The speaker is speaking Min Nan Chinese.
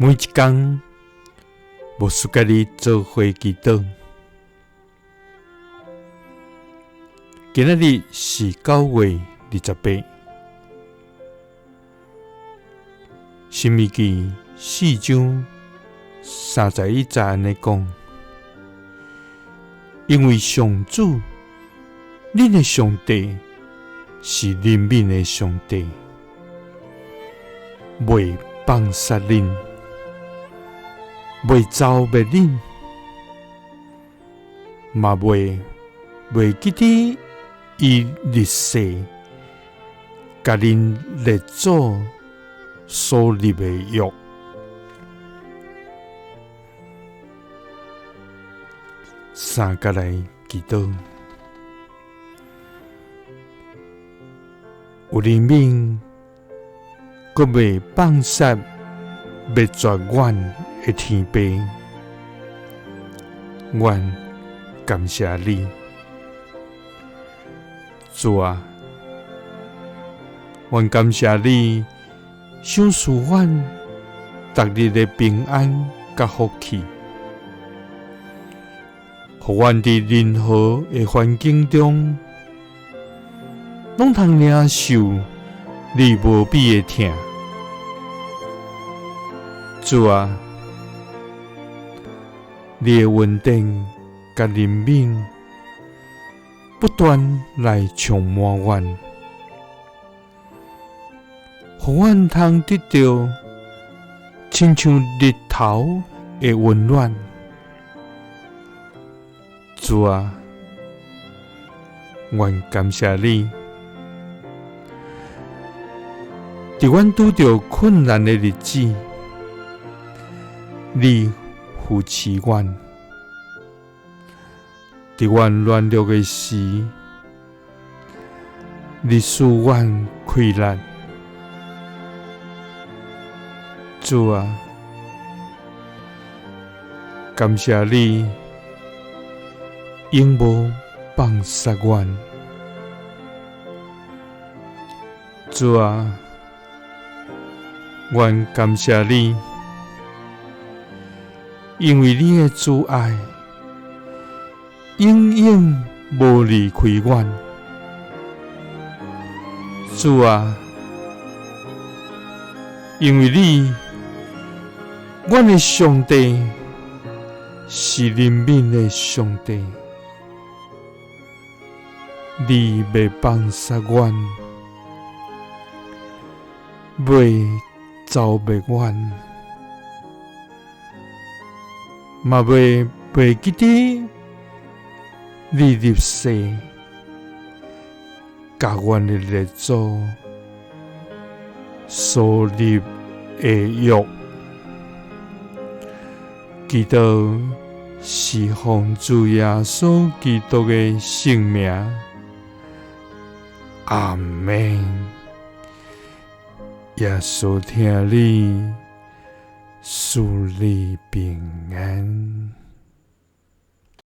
每一工，牧师佮你做伙祈祷。今仔日是9月28，申命记4章31节按呢讲：因为上主，恁的上帝是怜悯的上帝，袂放杀恁，袂咒灭恁，嘛袂记得伊立誓共恁列祖所立的约。三角来祈祷，有怜悯，阁袂放杀灭绝阮的天父，阮感谢你，主啊，阮感谢你赏赐阮逐日的平安佮福气，予阮伫任何的环境中，拢通领受你无比的疼。主啊，你的恩典佮怜悯不断来充满阮，予阮通得著亲像日头的温暖。主啊，阮感谢你，伫阮拄著困难的日子，你扶持阮；伫阮软弱的时，你赐阮气力。主啊，感谢你永无放杀阮。主啊，阮感谢你，因为你的慈爱永远无离开阮。主啊，因为你，阮的上帝是怜悯的上帝，你袂放杀阮，袂咒灭阮，嘛袂记得你立誓共阮的列祖所立的约。祈祷是奉主耶稣基督的圣名，阿们。耶稣疼你，赐你平安。